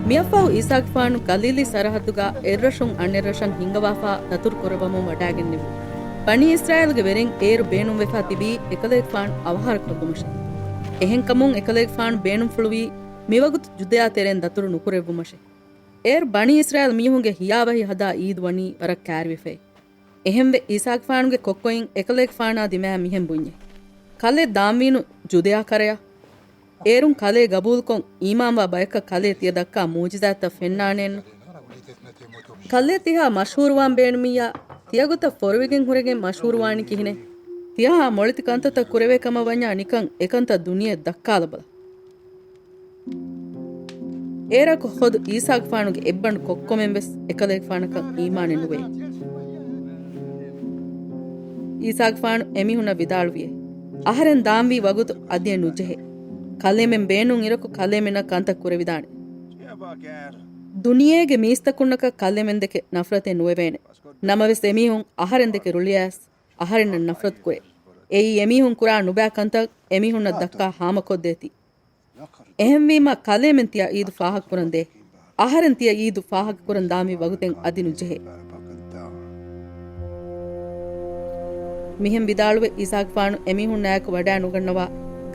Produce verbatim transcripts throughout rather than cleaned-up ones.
މިއަށްފަހު އީސާގެފާނު ގަލީލީ ސަރަހައްދުގަ އެއްރަށުން އަނެއްރަށަށް ހިންގަވާފަ ދަތުރު ކުރައްވަމުން ވަޑާގެންނެވި. ބަނީ އިސްރާއީލްގެ ވެރިން އޭރު ބޭނުންވެފަ ތިބީ އެކަލޭގެފާނު އަވަހާރަކަށްވުމަށެ. އެހެންކަމުން އެކަލޭގެފާނު ބޭނުންފުޅުވީ މިވަގުތު ޖުދޭއާ ތެރޭން ދަތުރު ނުކުރެއްވުމަށެ. އޭރު ބަނީ އިސްރާއީލް މީހުންގެ ހިޔާވަހި ހަދާ އީދު ވަނީ ވަރަށް ކައިރިވެފައި. އެހެންވެ، އީސާގެފާނުގެ ކޮއްކޮއިން އެކަލޭގެފާނާ ދިމާއަށް މިހެން ބުންޏެ، ކަލޭ ދާންވީނު ޖުދޭއާ ކަރަޔަށް؟ އޭރުން ކަލޭ ގަބޫލުކޮށް އީމާންވާ ބަޔަކަށް ކަލޭ ތިޔަ ދައްކާ މުޢުޖިޒާތްތައް ފެންނާނެއެއްނު. ކަލޭ ތިހާ މަޝްހޫރުވާން ބޭނުމިއްޔާ، ތިޔަގޮތަށް ފޮރުވިގެން ހުރެގެން މަޝްހޫރުވާނީ ކިހިނެއް؟ ތިޔަހާ މޮޅެތި ކަންތައްތައް ކުރެވޭ ކަމަށް ވަންޏާ ނިކަން އެކަންތައް ދުނިޔެ ދައްކާލަބަލަ. އޭރަކު ޚުދު އީސާގެފާނުގެ އެއްބަނޑު ކޮއްކޮމެން ވެސް އެކަލޭގެފާނަކަށް އީމާނެއް ނުވޭ. އީސާގެފާނު އެމީހުންނަށް ވިދާޅުވިއޭ، އަހަރެން ދާންވީ ވަގުތު އަދިއެއް ނުޖެހޭ. ކަލޭމެން ބޭނުން އިރަކު ކަލޭމެންނަށް ކަންތައް ކުރެވިދާނެ. ދުނިޔޭގެ މީސްތަކުންނަކަށް ކަލޭމެންދެކެ ނަފްރަތެއް ނުވެވޭނެ. ނަމަވެސް އެމީހުން އަހަރެންދެކެ ރުޅިއައިސް އަހަރެންނަށް ނަފްރަތު ކުރޭ. އެއީ އެމީހުން ކުރާ ނުބައި ކަންތައް އެމީހުންނަށް ދައްކާ ހާމަކޮށްދޭތީ. އެހެންވީމަ ކަލޭމެން ތިޔަ އީދު ފާހަގަކުރަން ދޭ. އަހަރެން ތިޔަ އީދު ފާހަގަކުރަން ދާންވީ ވަގުތެއް އަދި ނުޖެހޭ. މިހެން ވިދާޅުވެ އީސާގެފާނު އެމީހުންނާއެކު ވަޑާ ނުގަންނަވާ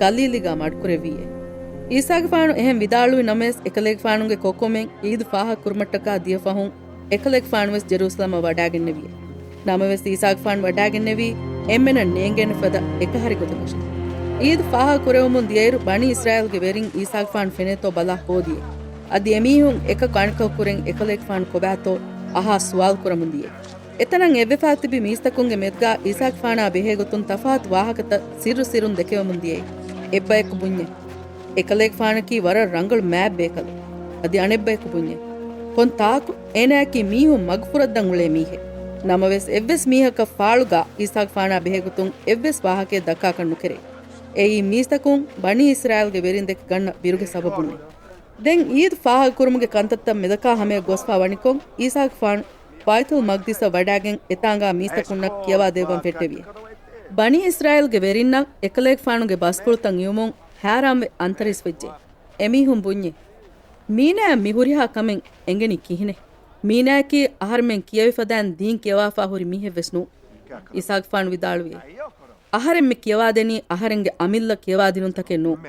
ގަލީލީގާ މަޑުކުރެއްވީއޭ. އީސާގެފާނު އެހެން ވިދާޅުވި ނަމަވެސް އެކަލޭގެފާނުގެ ކޮއްކޮމެން އީދު ފާހަގަކުރުމަށްޓަކާ ދިޔަ ފަހުން އެކަލޭގެފާނުވެސް ޖެރޫސަލަމަށް ވަޑާގެންނެވިއޭ. ނަމަވެސް އީސާގެފާނު ވަޑާގެންނެވީ އެންމެނަށް ނޭނގޭނެ ފަދަ އެކަހަރި ގޮތަކަށެ. އީދު ފާހަގަ ކުރެވެމުން ދިޔައިރު ބަނީ އިސްރާއީލްގެ ވެރިން އީސާގެފާނު ފެނޭތޯ ބަލާ ހޯދިއޭ. އަދި އެމީހުން އެކަކު އަނެކަކު ކުރެން އެކަލޭގެފާނު ކޮބާތޯ އަހާ ސުވާލު ކުރަމުން ދިޔައޭ. އެތަނަށް އެއްވެފާ ތިބި މީސްތަކުންގެ މެދުގާ އީސާގެފާނާ ބެހޭގޮތުން ތަފާތު ވާހަކަތައް ސިއްރު ސިއްރުން ދެކެވެމުން ދިޔައީ. އެއްބަޔަކު ބުންޏޭ، އެކަލޭގެފާނަކީ ވަރަށް ރަނގަޅު މާތް ބޭކަލެއް. އަދި އަނެއްބަޔަކު ބުންޏޭ، ކޮން ތާކު އޭނާއަކީ މީހުން މަގުފުރައްދަން އުޅޭ މީހެއް. ނަމަވެސް އެއްވެސް މީހަކަށް ފާޅުގާ އީސާގެފާނާ ބެހޭގޮތުން އެއްވެސް ވާހަކައެއް ދައްކާކަށް ނުކެރޭ. އެއީ މީސްތަކުން ބަނީ އިސްރާއީލްގެ ވެރިން ދެކެ ގަންނަ ބިރުގެ ސަބަބުންނޭ. ދެން އީދު ފާހަގަކުރުމުގެ ކަންތައްތައް މިދަކާ ހަމަޔަށް ގޮސްފާ ވަނިކޮށް، އީސާގެފާނު ބައިތުލް މަގްދިސަށް ވަޑާގެން އެތާނގާ މީސްތަކުންނަށް ކިޔަވާ ދެއްވަން ފެއްޓެވިއޭ. ބަނީ އިސްރާއީލްގެ ވެރިންނަށް އެކަލޭގެފާނުގެ ބަސްފުޅުތައް އިވުމުން ހައިރާންވެ އަންތަރީސް ވެއްޖެ. އެމީހުން ބުންޏޭ، މީނާއަށް މި ހުރިހާ ކަމެއް އެނގެނީ ކިހިނެއް؟ މީނާއަކީ އަހަރެމެން ކިޔަވިފަދައިން ދީން ކިޔަވާފާ ހުރި މީހެއްވެސް ނޫން. އީސާގެފާނު ވިދާޅުވިއޭ، އަހަރެން މި ކިޔަވާދެނީ އަހަރެންގެ އަމިއްލަ ކިޔަވާދިނުންތަކެއް ނޫން.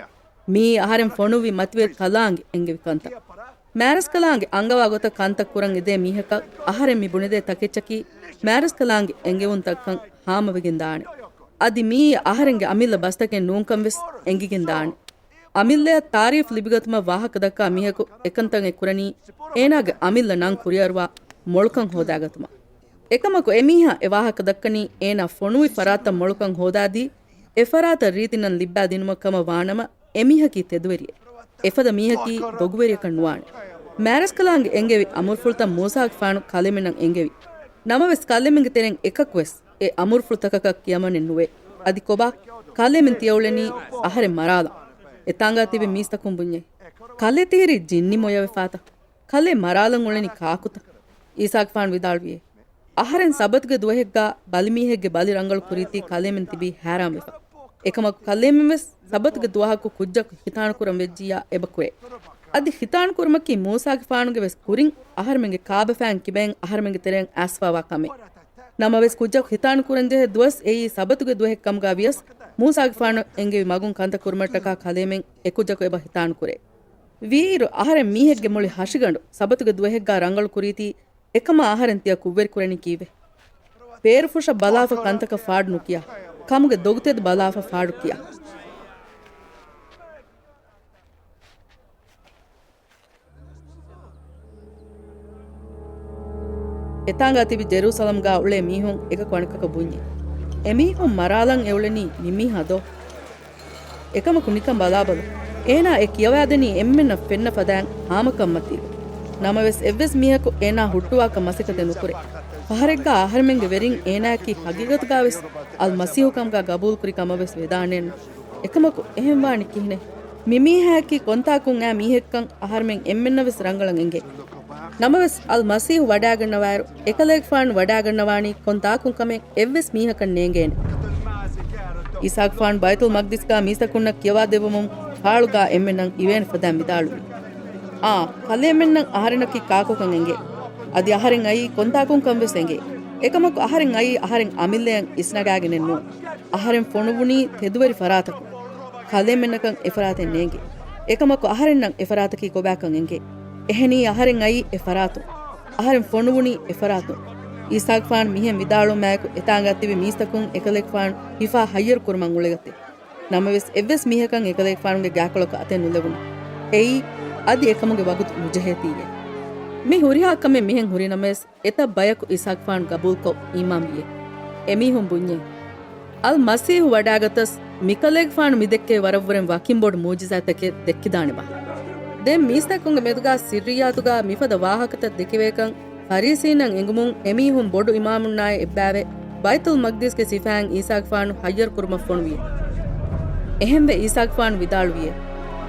މިއީ އަހަރެން ފޮނުއްވި މަތިވެރި ކަލާނގެ އެންގެވި ކަންތައް. މާރަސްކަލާނގެ އަންގަވާ ގޮތަށް ކަންތައް ކުރަން އެދޭ މީހަކަށް އަހަރެން މި ބުނެދޭ ތަކެއްޗަކީ، މާރަސްކަލާނގެ އެންގެވުންތައްކަން ހާމަވެގެން ދާނެ. އަދި މިއީ އަހަރެންގެ އަމިއްލަ ބަސްތަކެއް ނޫންކަން ވެސް އެނގިގެން ދާނެ. އަމިއްލަޔަށް ތާރީފް ލިބިގަތުމަށް ވާހަކަ ދައްކާ މީހަކު އެކަންތައް އެ ކުރަނީ، އޭނާގެ އަމިއްލަ ނަން ކުރިއަރުވާ މޮޅުކަން ހޯދާގަތުމަށް. އެކަމަކު އެމީހާ އެ ވާހަކަ ދައްކަނީ، އޭނާ ފޮނުވި ފަރާތަށް މޮޅުކަން ހޯދާދީ، އެ ފަރާތަށް ރީތި ނަން ލިއްބާ ދިނުމަށް ކަމަށް ވާނަމަ، އެމީހަކީ ތެދުވެރިއެއް. އެފަދަ މީހަކީ ދޮގުވެރިއަކަށް ނުވާނެ. މާރަސްކަލާނގެ އެންގެވި އަމުރުފުޅުތައް މޫސާގެފާނު ކަލޭމެންނަށް އެންގެވި. ނަމަވެސް ކަލޭމެންގެ ތެރެއިން އެކަކުވެސް އެ އަމުރުފުޅުތަކަކަށް ކިޔަމަނެއް ނުވޭ. އަދި ކޮބާ؟ ކަލޭމެން ތިޔަ އުޅެނީ އަހަރެން މަރާލަން. އެތާނގާ ތިބި މީސްތަކުން ބުންޏޭ، ކަލޭ ތިހިރީ ޖިންނި މޮޔަވެފާތަ؟ ކަލޭ މަރާލަން އުޅެނީ ކާކުތަ؟ އީސާގެފާނު ވިދާޅުވިއޭ، އަހަރެން ސަބަތުގެ ދުވަހެއްގާ ބަލިމީހެއްގެ ބަލި ރަނގަޅު ކުރީތީ ކަލޭމެން ތިބީ ހައިރާންވެފަ. އެކަމަކު ކަލޭމެން ވެސް ސަބަތުގެ ދުވަހަކު ކުއްޖަކު ޚިތާނު ކުރަން ވެއްޖިއްޔާ އެބަ ކުރޭ. އަދި ޚިތާނު ކުރުމަކީ މޫސާގެފާނުގެ ވެސް ކުރިން އަހަރެމެންގެ ކާބަފައިން ކިބައިން އަހަރެމެންގެ ތެރެއަށް އައިސްފާވާ ކަމެއް. ނަމަވެސް ކުއްޖަކު ޚިތާނު ކުރަންޖެހޭ ދުވަސް އެއީ ސަބަތުގެ ދުވަހެއް ކަމުގާ ވިޔަސް، މޫސާގެފާނު އެންގެވި މަގުން ކަންތައް ކުރުމަށްޓަކާ ކަލޭމެން އެކުއްޖަކު އެބަ ޚިތާނު ކުރޭ. ވީއިރު އަހަރެން މީހެއްގެ މުޅި ހަށިގަނޑު ސަބަތުގެ ދުވަހެއްގާ ރަނގަޅު ކުރީތީ، އެކަމާ އަހަރެން ތިޔަ ކުށްވެރި ކުރަނީ ކީއްވެ؟ ބޭރުފުށަށް ބަލާފަ ކަންތަކަށް ފާޑު ނުކިޔާ. ކަމުގެ ދޮގުތެދު ބަލާފަ ފާޑު ކިޔާ. އެތާނގާ ތިބި ޖެރޫސަލަމްގާ އުޅޭ މީހުން އެކަކު އަނެކަކަށް ބުންޏެ، އެމީހުން މަރާލަން އެއުޅެނީ މިމީހާ ދޯ؟ އެކަމަކު ނިކަން ބަލާބަލަ. އޭނާ އެ ކިޔަވާދެނީ އެންމެންނަށް ފެންނަ ފަދައިން ހާމަކަންމަތީގަ. ނަމަވެސް އެއްވެސް މީހަކު އޭނާ ހުއްޓުވާކަށް މަސައްކަތެއް ނުކުރޭ. ފަހަރެއްގާ އަހަރެމެންގެ ވެރިން އޭނާއަކީ ހަގީގަތުގާވެސް އަލްމަސީހު ކަމުގާ ގަބޫލުކުރި ކަމަށްވެސް ވެދާނެއެއްނު. އެކަމަކު އެހެންވާނީ ކިހިނެއް؟ މިމީހާއަކީ ކޮންތާކުން އާ މީހެއްކަން އަހަރެމެން އެންމެންނަށްވެސް ރަނގަޅަށް އެނގޭ. ނަމަވެސް، އަލްމަސީހު ވަޑާގަންނަވާއިރު، އެކަލޭގެފާނު ވަޑާގަންނަވާނީ ކޮންތާކުން ކަމެއް އެއްވެސް މީހަކަށް ނޭނގޭނެ. އީސާގެފާނު ބައިތުލް މަގްދިސްގާ މީސްތަކުންނަށް ކިޔަވާދެއްވަމުން ފާޅުގާ އެންމެންނަށް އިވޭނެ ފަދައިން ވިދާޅުވި. އާ، ކަލޭމެންނަށް އަހަރެންނަކީ ކާކުކަން އެނގޭ. އަދި އަހަރެން އައީ ކޮންތާކުންކަން ވެސް އެނގޭ. އެކަމަކު އަހަރެން އައީ އަހަރެން އަމިއްލަޔަށް އިސްނަގާގެނެއް ނޫން. އަހަރެން ފޮނުވުނީ ތެދުވެރި ފަރާތަކުން. ކަލޭމެންނަކަށް އެފަރާތެއް ނޭނގެ. އެކަމަކު އަހަރެންނަށް އެފަރާތަކީ ކޮބާކަން އެނގޭ. އެހެނީ އަހަރެން އައީ އެ ފަރާތުން. އަހަރެން ފޮނުވުނީ އެ ފަރާތުން. އީސާގެފާނު މިހެން ވިދާޅުވުމާއެކު އެތާނގަ ތިބި މީސްތަކުން އެކަލޭގެފާނު ހިފާ ހައްޔަރު ކުރުމަށް އުޅެގަތީ. ނަމަވެސް އެއްވެސް މީހަކަށް އެކަލޭގެފާނުގެ ގާކޮޅަކަށް އަތެއް ނުލެވުނު. އެއީ އަދި އެކަމުގެ ވަގުތު ނުޖެހޭތީއޭ. މި ހުރިހާ ކަމެއް މިހެން ހުރި ނަމަވެސް، އެތައް ބަޔަކު އީސާގެފާނު ގަބޫލުކޮށް އީމާންވިއޭ. އެމީހުން ބުންޏޭ، އަލް މަސީހު ވަޑާގަތަސް މިކަލޭގެފާނު މިދެއްކޭ ވަރަށްވުރެން ވަކިން ބޮޑު މުޢުޖިޒާތަކެއް ދެއްކިދާނެބާ. ދެން މީސްތަކުންގެ މެދުގާ ސިއްރިއްޔާތުގާ މިފަދަ ވާހަކަތައް ދެކެވޭކަން ފަރީސީންނަށް އެނގުމުން އެމީހުން ބޮޑު އިމާމުންނާއި އެއްބައިވެ، ބައިތުލް މަގްދިސްގެ ސިފައިން އީސާގެފާނު ހައްޔަރު ކުރުމަށް ފޮނުވިއޭ. އެހެންވެ އީސާގެފާނު ވިދާޅުވިއޭ،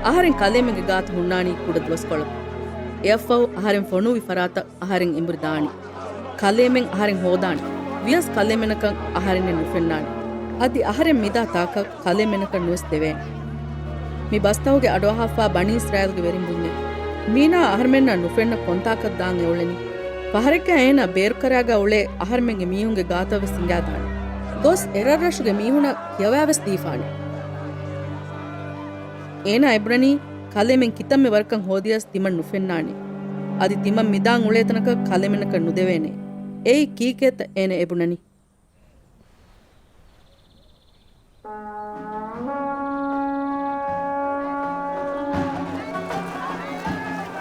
އަހަރެން ކަލޭމެންގެ ގާތު ހުންނާނީ ކުޑަ ދުވަސްކޮޅަކު. އެއަށްފަހު އަހަރެން ފޮނުވި ފަރާތަށް އަހަރެން އެނބުރި ދާނީ. ކަލޭމެން އަހަރެން ހޯދާނީ. ވިޔަސް ކަލޭމެނަކަށް އަހަރެންނެއް ނުފެންނާނެ. އަދި އަހަރެން މިދާ ތާކަށް ކަލޭމެނަކަށް ނުވެސް ދެވޭނެ. މި ބަސްތަހުގެ އަޑުއަހާފާ ބަނީ އިސްރާއީލްގެ ވެރިން ބުންޏޭ، މީނާ އަހަރުމެންނަށް ނުފެންނަ ކޮންތާކަށް ދާން އެއުޅެނީ؟ ފަހަރެއްގަ އޭނާ ބޭރުކަރާގަ އުޅޭ އަހަރުމެންގެ މީހުންގެ ގާތަށް ވެސް ހިނގާދާނެ. ގޮސް އެރަށްރަށުގެ މީހުނަށް ކިޔަވާވެސް ދީފާނެ. އޭނާ އެބުނަނީ ކަލޭމެން ކިތަންމެ ވަރަކަށް ހޯދިޔަސް ތިމަން ނުފެންނާނެ. އަދި ތިމަން މިދާން އުޅޭތަނަކަށް ކަލޭމެނަކަށް ނުދެވޭނެ. އެއީ ކީކޭތަ އޭނަ އެބުނަނީ؟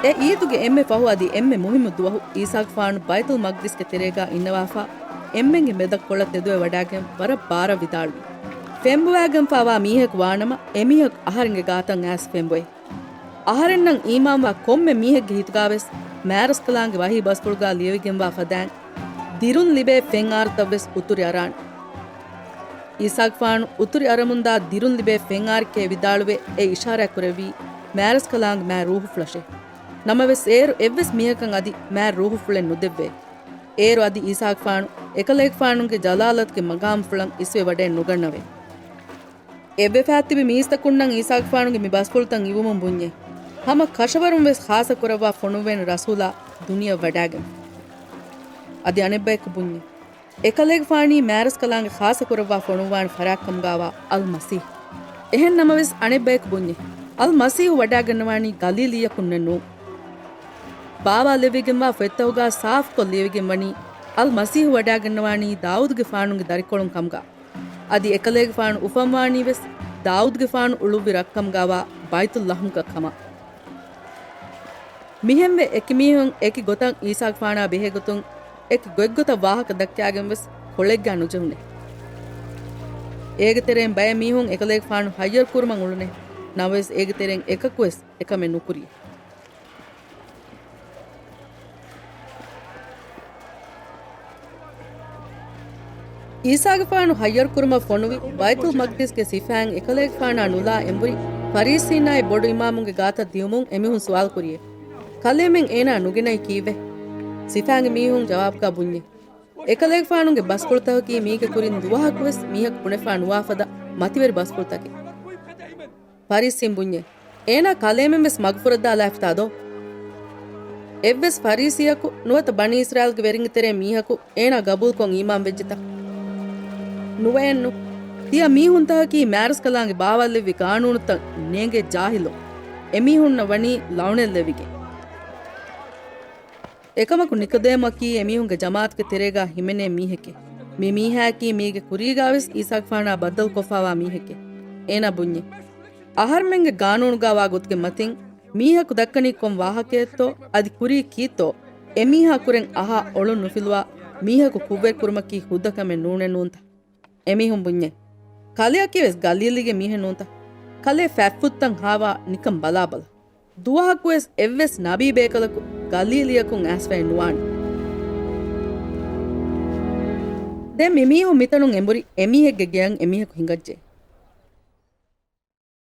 އެ އީދުގެ އެންމެ ފަހު އަދި އެންމެ މުހިއްމު ދުވަހު އީސާގެފާނު ބައިތުލް މަގްދިސްގެ ތެރޭގާ އިންނަވާފާ، އެންމެންގެ މެދަށް ކޮޅަށް ތެދުވެ ވަޑާގެން ވަރަށް ބާރަށް ވިދާޅުވި. ފެންބޮވާގެންފާވާ މީހަކު ވާނަމަ، އެމީހަކު އަހަރެންގެ ގާތަށް އައިސް ފެންބޮއޭ. އަހަރެންނަށް އީމާންވާ ކޮންމެ މީހެއްގެ ހިތުގާވެސް މާރަސްކަލާނގެ ވަޙީ ބަސްފުޅުގާ ލިޔެވިގެންވާ ފަދައިން ދިރުން ލިބޭ ފެންއާރުތައްވެސް އުތުރި އަރާނެ. އީސާގެފާނު އުތުރި އަރަމުންދާ ދިރުން ލިބޭ ފެންއާރެކޭ ވިދާޅުވެ އެ އިޝާރާތް ކުރެއްވީ މާރަސްކަލާނގެ މާތް ރޫޙުފުޅަށޭ. ނަމަވެސް އޭރު އެއްވެސް މީހަކަށް އަދި މާތް ރޫޙުފުޅެއް ނުދެއްވޭ. އޭރު އަދި އީސާގެފާނު އެކަލޭގެފާނުގެ ޖަލާލަތުގެ މަގާމުފުޅަށް އިސްވެ ވަޑައެއް ނުގަންނަވޭ. އެއްވެފާ ތިބި މީސްތަކުންނަށް އީސާގެފާނުގެ މި ބަސްފުޅުތައް އިވުމުން ބުންޏޭ، ހަމަ ކަށަވަރުން ވެސް ޚާއްޞަ ކުރައްވާ ފޮނުއްވޭނެ ރަސޫލާ ދުނިޔެއަށް ވަޑާގެން. އަދި އަނެއްބަޔަކު ބުންޏޭ، އެކަލޭގެފާނީ މާރަސްކަލާނގެ ޚާއްޞަ ކުރައްވާ ފޮނުއްވާނެ ފަރާތްކަމުގާވާ އަލް މަސީޙް. އެހެން ނަމަވެސް އަނެއްބަޔަކު ބުންޏޭ، އަލް މަސީޙު ވަޑާގަންނަވާނީ ގަލީލީއަކުންނެއް ނޫން. ބާވާލެއްވިގެންވާ ފޮތްތަހުގާ ސާފުކޮށް ލިޔެވިގެންވަނީ، އަލް މަސީޙު ވަޑާގަންނަވާނީ ދާއޫދުގެފާނުގެ ދަރިކޮޅުން ކަމުގާ. އަދި އެކަލޭގެފާނު އުފަންވާނީވެސް ދާއޫދުގެފާނު އުޅުއްވި ރަށްކަމުގާވާ ބައިތުއްލަޙުމްގަ ކަމަށް. މިހެންވެ އެކި މީހުން އެކި ގޮތަށް އީސާގެފާނާ ބެހޭގޮތުން އެކި ގޮތްގޮތަށް ވާހަކަ ދައްކާގެންވެސް ކޮޅެއްގާ ނުޖެހުނޭ. އޭގެ ތެރެއިން ބައެއް މީހުން އެކަލޭގެފާނު ހައްޔަރު ކުރުމަށް އުޅުނޭ. ނަމަވެސް އޭގެ ތެރެއިން އެކަކުވެސް އެކަމެއް ނުކުރި. އީސާގެފާނު ހައްޔަރުކުރުމަށް ފޮނުވި ބައިތުލް މަގްދިސްގެ ސިފައިން އެކަލޭގެފާނާ ނުލާ އެނބުރި ފަރީސީންނާއި ބޮޑު އިމާމުންގެ ގާތަށް ދިޔުމުން އެމީހުން ސުވާލު ކުރިއޭ، ކަލޭމެން އޭނާ ނުގެނައީ ކީއްވެ؟ ސިފައިންގެ މީހުން ޖަވާބުގާ ބުންޏޭ، އެކަލޭގެފާނުގެ ބަސްފުޅުތަކަކީ މީގެ ކުރިން ދުވަހަކުވެސް މީހަކު ބުނެފާ ނުވާ ފަދަ މަތިވެރި ބަސްފުޅުތަކެއް. ފަރީސީން ބުންޏޭ، އޭނާ ކަލޭމެން ވެސް މަގުފުރައްދާލާފިތާ ދޯ؟ އެއްވެސް ފަރީސީއަކު ނުވަތަ ބަނީ އިސްރާއީލްގެ ވެރިންގެ ތެރޭ މީހަކު އޭނާ ގަބޫލުކޮށް އީމާން ވެއްޖެތަ؟ ނުވައެއްނު. ތިޔަ މީހުންތަކަކީ މާރަސްކަލާނގެ ބާވާލެއްވި ގާނޫނުތައް ނޭނގޭ ޖާހިލުން. އެމީހުންނަށް ވަނީ ލައުނަތްލެވިގެން. އެކަމަކު ނިކޮދޭމުއަކީ އެމީހުންގެ ޖަމާއަތުގެ ތެރޭގާ ހިމެނޭ މީހެކޭ. މި މީހާއަކީ މީގެ ކުރީގާވެސް އީސާގެފާނާ ބައްދަލުކޮށްފާވާ މީހެކޭ. އޭނާ ބުންޏޭ، އަހަރުމެންގެ ގާނޫނުގާވާ ގޮތުގެ މަތިން މީހަކު ދައްކަނީ ކޮން ވާހަކައެއްތޯ އަދި ކުރީ ކީއްތޯ އެމީހާ ކުރެން އަހާ އޮޅުން ނުފިލުވާ މީހަކު ކުށްވެރިކުރުމަކީ ހުއްދަ ކަމެއް ނޫނެއް ނޫންތަ؟ އެމީހުން ބުންޏޭ، ކަލެއަކީވެސް ގަލީލީގެ މީހެއް ނޫންތަ؟ ކަލޭ ފަތްފުށްތައް ހާވާ ނިކަން ބަލާބަލަ. ދުވަހަކުވެސް އެއްވެސް ނަބީ ބޭކަލަކު ގަލީލީއަކުން އައިސްފައެއް ނުވާނެ. ދެން މި މީހުން މިތަނުން އެނބުރި އެމީހެއްގެ ގެޔަށް އެމީހަކު ހިނގައްޖެ.